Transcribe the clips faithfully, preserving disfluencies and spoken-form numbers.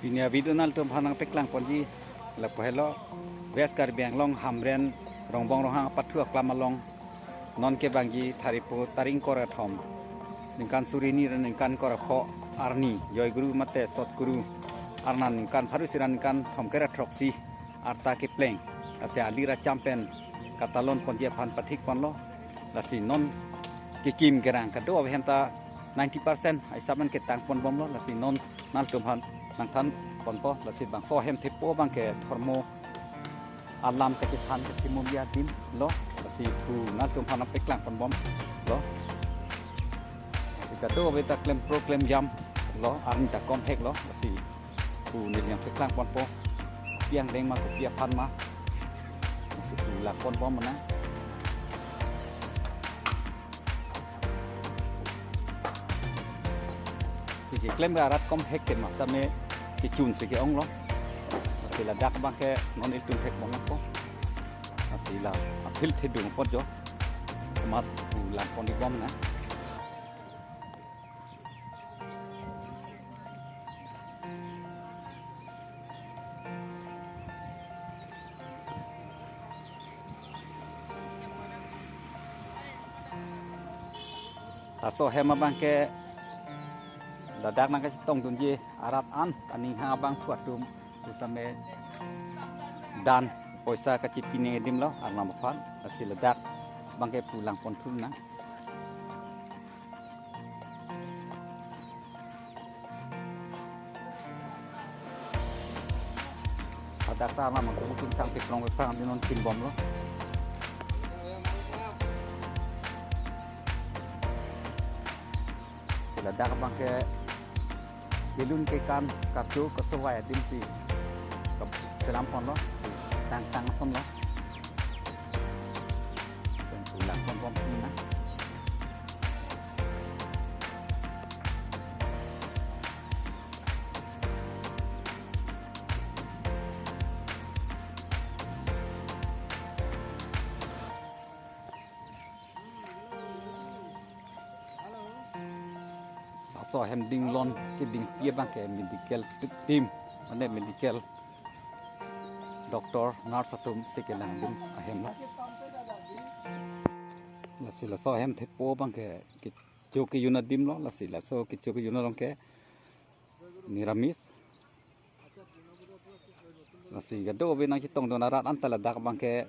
Pini a-video nanglitum aphan nangpeklang ponji lapu helo, West Karbi Anglong Hamren Rongbong Ronghang apathu aklam along non kevangji tharikpo tarik ingkoi ra thom, ningkan suri hini ra ningkan ingkoi ra pho arni, Joy Guru mate Sot Guru Arnam ningkan pharo isi ra ningkan thomkep ra throksi arta kepleng. Lasi alir acham pen katalon ponji aphan pathik ponlo. Lasi non kekim kerang kadokave ahem ta ninety percent aisap an ketang pon bomlo. Lasi non nanglitum aphan nangthan ponpo. Lasi bangso ahem thepo abangke thormo alam kachethan kachimum adim lo. Lasi pu nanglitum aphan nangpeklang pon bomlo. Lasi kadokave ta klempro klemjam lo, arni ta komhek lo. Lasi pu neli nangpeklang ponpo. Pi angdeng ma, kopi aphan ma, lasi pu lang pon bom na. Lasi keklem ke arat komhek ke ma, same kechun si ke-ong lo. Lasi ladak abangke non ilitum thek bom nangpo. Lasi la apil thedung apot jo. Komat pu lang pon-ik bom na. Laso ahem abangke ladak nangkachetongdunji arat an aning hang abangphu atum pusitame dan poisa kachepi nangji adim lo Arnam aphan. Lasi ladak abangke pu lang pon thu na. Ladak ta Arnam atum tum sang piklong piprang di non kin bomlo. Lasi ladak abangke kelun kekan karju kasovai adim si kap-, kelam ponlo, tang tang ponlo. Pen pu lang pon bom na. Laso ahem dinglon kedingpi abangke medical team, mane medical doctor, nurse atum si kelang adim ahem lo. Lasi laso ahem thepo abangke kecho kejun adim lo. Lasi laso kecho kejun along ke niramis. Lasi kadokave nangchetongdun arat an ta ladak abangke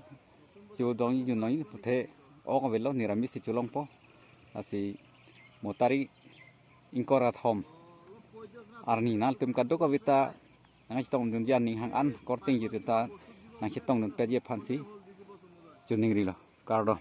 chodongji jun dongji puthe ok avelo, niramis si cholongpo. Lasi mo tarik ingkoi ra thom arni nanglitum kadokave ta nangchetongdunji aning hang an korte ingjir ta nangchetongdun petji aphan si choningrilo. Kardom.